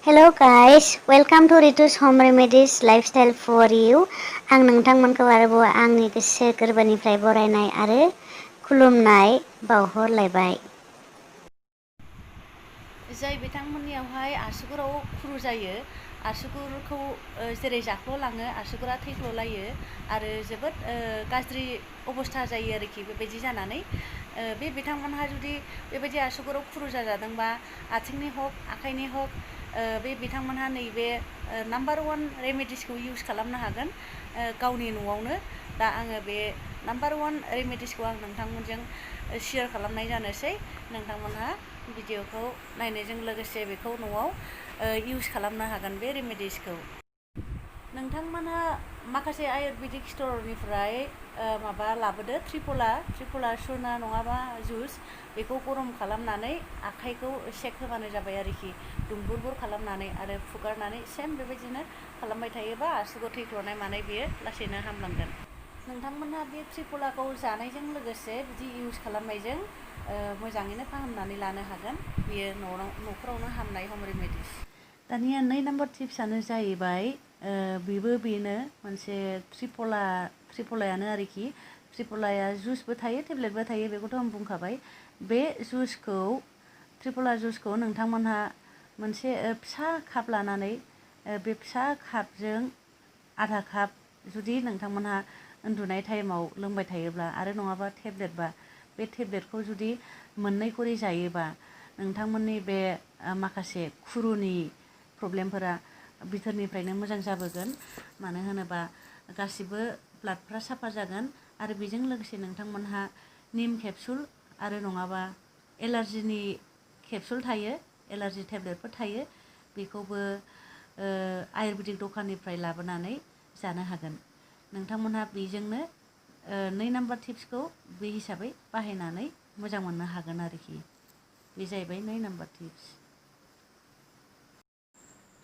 Hello guys, welcome to Ritu's Home Remedies Lifestyle for You. आं नोंथांमोनखौ आरोबाव आंनि गोसो गोरबोनिफ्राय बरायनाय आरो खुलुमनाय बावहरलायबाय। जाय बिथांमोननियावहाय आसुगुराव खुरु जायो, आसुगुरखौ जेरै जाख्ल'लाङो, आसुगुरा थैख्ल'लायो आरो जोबोद गाज्रि अबस्था जायो आरोखि बेबायदि जानानै बे बिथांमोनहा जुदि बेबायदि आसुगुराव खुरु जाजादोंबा आथिंनि हक आखाइनि हक बे बिथांमोनहा नैबे नाम्बार 1 रेमेडिसखौ इउज खालामनो हागोन गावनि न'आवनो। दा आङो बे नाम्बार 1 रेमेडिसखौ आं नोंथांमोनजों शेयार खालामनाय जानोसै। नोंथांमोनहा भिडिअखौ नायनायजों लोगोसे बेखौ न'आव इउज खालामनो हागोन बे रेमेडिसखौ। नोंथांमोनहा माखासे आयुर्वेदिक स्टरनिफ्राय माबा लाबोदो त्रिफला सुना नङाबा जुस, बेखौ गरम खालामनानै आखाइखौ सेक होबानो जाबाय आरोखि, दुंबुर खालामनानै आरो फुगारनानै सेम बेबायदिनो खालामबाय थायोबा आसुगुर थैख्ल'नाय मानाय बेयो लासैनो हामलांगोन। नोंथांमोनहा बे त्रिफलाखौ जानायजों लोगोसे बिदि इउज खालामनायजों मोजाङैनो फाहामनानै लानो हागोन। बेयो न'खरावनो हामनाय ह'म रेमेडिस। दानिया 2 नाम्बार टिप्सआनो जाहैबाय बेनो मोनसे त्रिफलायानो आरोखि। त्रिफलाया जुसबो थायो टेब्लेटबो थायो, बेखौथ' आं बुंखाबाय। बे जुसखौ त्रिफला जुसखौ नोंथांमोनहा मोनसे फिसा काप लानानै बे फिसा कापजों आधा काप जुदि नोंथांमोनहा उन्दुनाय टाइमाव लोंबाय थायोब्ला आरो नङाबा टेब्लेटबा, बे टेब्लेटखौ जुदि 2 खरि जायोबा नोंथांमोननि बे माखासे खुरुनि प्रब्लेमफोरा बिथोरनिफ्रायनो मोजां जाबोगोन। मानो होनोबा गासिबो ब्लाडफ्रा साफा जागोन आरो बेजों लोगोसे नोंथांमोनहा निम केपसुल आरो नङाबा एलार्जिनि केपसुल थायो, एलार्जि टेब्लेटफोर थायो, बेखौबो आयुर्वेदिक दखाननिफ्राय लाबोनानै जानो हागोन। नोंथांमोनहा बेजोंनो 2 नाम्बार टिप्सखौ बे हिसाबै बाहायनानै मोजां मोननो हागोन आरोखि। बे जाहैबाय 2 नाम्बार टिप्स।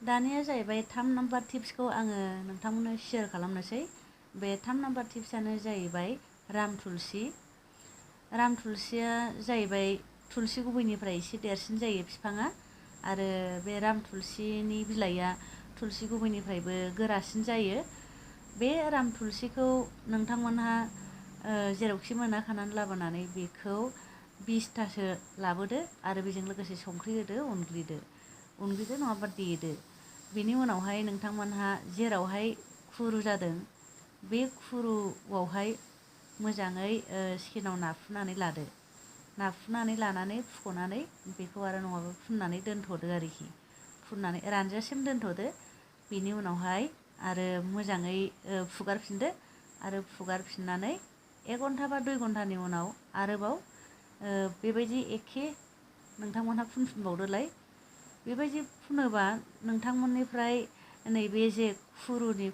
दानिया जाहैबाय 3 नाम्बार टिप्सखौ आङो नोंथांमोननो शेयार खालामनोसै। बे 3 नाम्बार टिप्सआनो जाहैबाय राम तुलसि। राम तुलसिया जाहैबाय तुलसि गुबैनिफ्राय एसे देरसिन जायो बिफाङा, आरो बे राम तुलसिनि बिलाइया तुलसि गुबैनिफ्रायबो गोरासिन जायो। बे राम तुलसिखौ नोंथांमोनहा जेरावखि मोना खानानै लाबोनानै बेखौ 20थासो लाबोदो आरो बेजों लोगोसे संख्रि होदो, उनग्लिदो नङाबा देदो। बेनि उनावहाय नोंथांमोनहा जेरावहाय खुरु जादों बे खुरुआवहाय मोजाङै स्किनाव नाफ्रुनानै लादो। नाफ्रुनानै लानानै फुख'नानै बेखौ आरो नङाबा फुननानै दोनथ'दो आरोखि। फुननानै रानजासिम दोनथ'दो। बेनि उनावहाय आरो मोजाङै फुगारफिनदो आरो फुगारफिननानै 1 घन्टा बा 2 घन्टानि उनाव आरोबाव बेबायदि एखे नोंथांमोनहा फुनफिनबावदोलाय। बेबायदि फुनोबा नोंथांमोननिफ्राय नैबे जे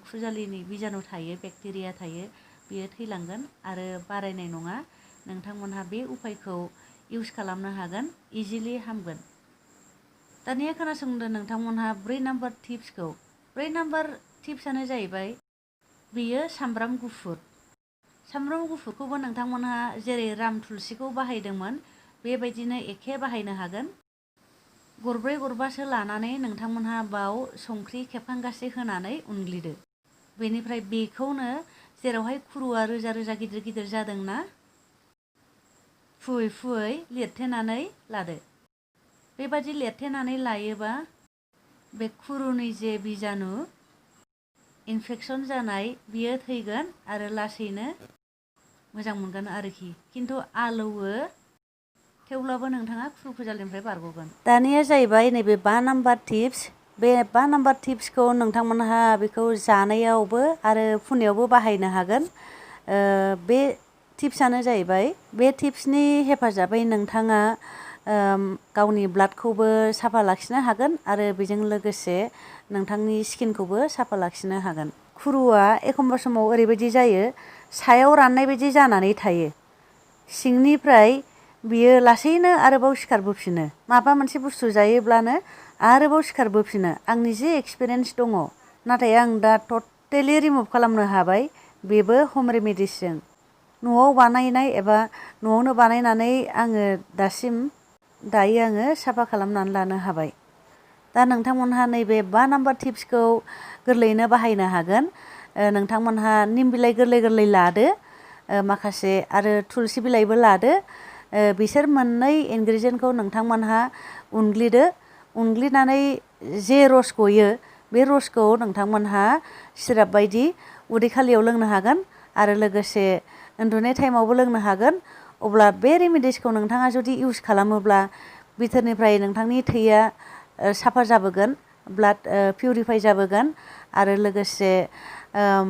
खुजालिनि बिजानु थायो, बेक्टेरिया थायो, बेयो थैलांगोन आरो बारायनाय नङा। नोंथांमोनहा बे उपायखौ इउज खालामनो हागोन, इजिलि हामगोन। दानिया खोनासंदो नोंथांमोनहा 4 नाम्बार टिप्सखौ। 4 नाम्बार टिप्सआनो जाहैबाय बेयो सामब्राम गुफुर। सामब्राम गुफुरखौबो नोंथांमोनहा जेरै राम तुलसिखौ बाहायदोंमोन बेबायदिनो एखे बाहायनो हागोन। 4-5 लानानै नोंथांमोनहा बाव संख्रि खेबखांगासे होनानै उनग्लिदो। बेनिफ्राय बेखौनो जेरावहाय खुरुआ रोजा रोजा गिदिर गिदिर जादोंना, फुयै लिरथेनानै लादो। बेबादि लिरथेनानै लायोबा बे खुरुनि जे बिजानु इनफेकसन जानाय बियो थैगोन आरो लासैनो मोजां मोनगोन आरोखि। खिन्थु आलौवो, थेवब्लाबो नोंथाङा खुजालिनिफ्राय बारग'गोन। दानिया जाहैबाय नैबे 5 नाम्बार टिप्स। बे 5 नाम्बार टिप्सखौ नोंथांमोनहा बेखौ जानायावबो आरो फुननायावबो बाहायनो हागोन। बे टिप्सआनो जाहैबाय, बे टिप्सनि हेफाजाबै नोंथाङा गावनि ब्लाडखौबो साफा लाखिनो हागोन आरो बेजों लोगोसे नोंथांनि स्किनखौबो साफा लाखिनो हागोन। खुरुआ एखमबा समाव ओरैबायदि जायो, सायाव राननाय बायदि जानानै थायो, सिंनिफ्राय बियो लासैनो आरोबाव सिखारबोफिनो। माबा मोनसे बुस्थु जायोब्लानो आरोबाव सिखारबोफिनो। आंनि जे एक्सपिरियेन्स दङ, नाथाय आं दा टटेलि रिमुभ खालामनो हाबाय, बेबो ह'म रेमेडिसजों। न'आव बानायनाय एबा न'आवनो बानायनानै आङो दायो आङो साफा खालामनानै लानो हाबाय। दा नोंथांमोनहा नैबे 5 नाम्बार टिप्सखौ गोरलैयैनो बाहायनो हागोन। नोंथांमोनहा निम बिलाइ गोरलै गोरलै लादो, माखासे आरो थुलसि बिलाइबो लादो। बिसोर मोननै इनग्रेडियेन्टखौ नोंथांमोनहा उनग्लिदो। उनग्लिनानै जे रस गयो बे रसखौ नोंथांमोनहा सिराप बायदि उदै खालियाव लोंनो हागोन आरो लोगोसे उन्दुनाय टाइमावबो लोंनो हागोन। अब्ला बे रेमेडिसखौ नोंथाङा जुदि इउस खालामोब्ला बिथोरनिफ्राय नोंथांनि थैया साफा जाबोगोन, ब्लाड पिउरिफाइ जाबोगोन आरो लोगोसे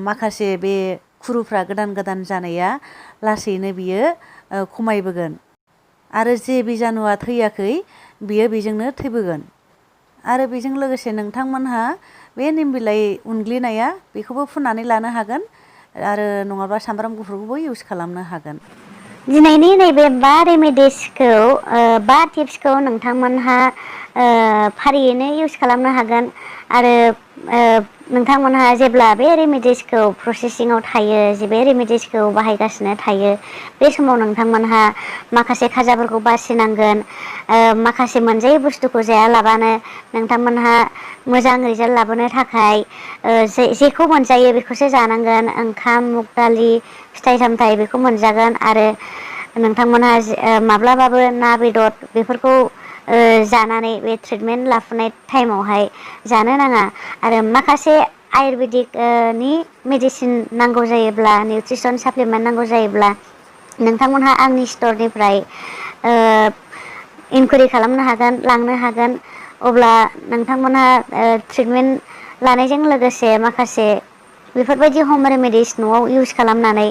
माखासे बे खुरुफ्रा गोदान गोदान जानाया लासैनो बियो खमायबोगोन आरो जे बिजानुआ थैयाखै बियो बेजोंनो थैबोगोन। आरो बेजों लोगोसे नोंथांमोनहा बे निम बिलाइ उनग्लिनाया बेखौबो फुननानै लानो हागोन आरो नङाबा सामब्राम गुफुरखौबो इउस खालामनो हागोन। दिनैनि नैबे 5 रेमेडिसखौ 5 टिप्सखौ नोंथांमोनहा फारियैनो इउस खालामनो हागोन आरो नोंथांमोनहा जेब्ला बे रेमेडिसखौ प्रसेसिङाव थायो, जे बे रेमेडिसखौ बाहायगासिनो थायो, बे समाव नोंथांमोनहा माखासे खाजाफोरखौ बासिनांगोन। माखासे मोनजायै बुस्थुखौ जायालाबानो नोंथांमोनहा मोजां रिजाल्ट लाबोनो थाखाय जेखौ मोनजायो बेखौसो जानांगोन। ओंखाम, मुग दालि, फिथाइ सामथाइ बेखौ मोनजागोन आरो नोंथांमोनहा माब्लाबाबो ना बेदर बेफोरखौ जानानै बे ट्रिटमेन्ट लाफुनाय टाइमावहाय जानो नाङा। आरो माखासे आयुर्वेदिक नि मेडिसिन नांगौ जायोब्ला, निउट्रिसन साप्लिमेन्ट नांगौ जायोब्ला नोंथांमोनहा आंनि स्टरनिफ्राय इनकुवेरि खालामनो हागोन, लांनो हागोन। अब्ला नोंथांमोनहा ट्रिटमेन्ट लानायजों लोगोसे माखासे बेफोरबायदि हम रेमेडिस न'आव इउस खालामनानै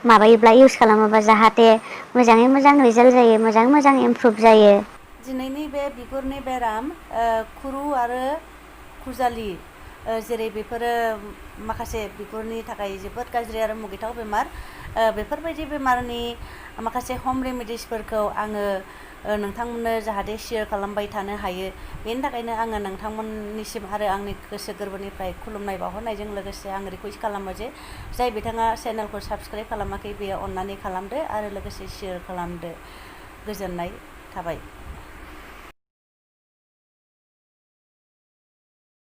इउस खालामोबा जाहाथे मोजाङै मोजां रिजाल्ट जायो, मोजाङै मोजां इमप्रुभ जायो। दिनैनि बे बिगुरनि बेराम, खुरु आरो खुजालि, जेरै बेफोरो माखासे बिगुरनि थाखाय जोबोद गाज्रि आरो मुगैथाव बेमार, बेफोरबायदि बेमारनि माखासे हम रेमेडिसफोरखौ आङो नोंथांमोननो जाहाथे शेयार खालामबाय थानो हायो, बेनि थाखायनो आङो नोंथांमोननिसिम आरो आंनि गोसो गोरबोनिफ्राय खुलुमनाय बावहरनायजों लोगोसे आं रिकुवेस्ट खालामो जे जाय बिथाङा चेनेलखौ साबस्क्राइब खालामाखै बेयो अननानै खालामदो आरो लोगोसे शेयार खालामदो। गोजोननाय थाबाय।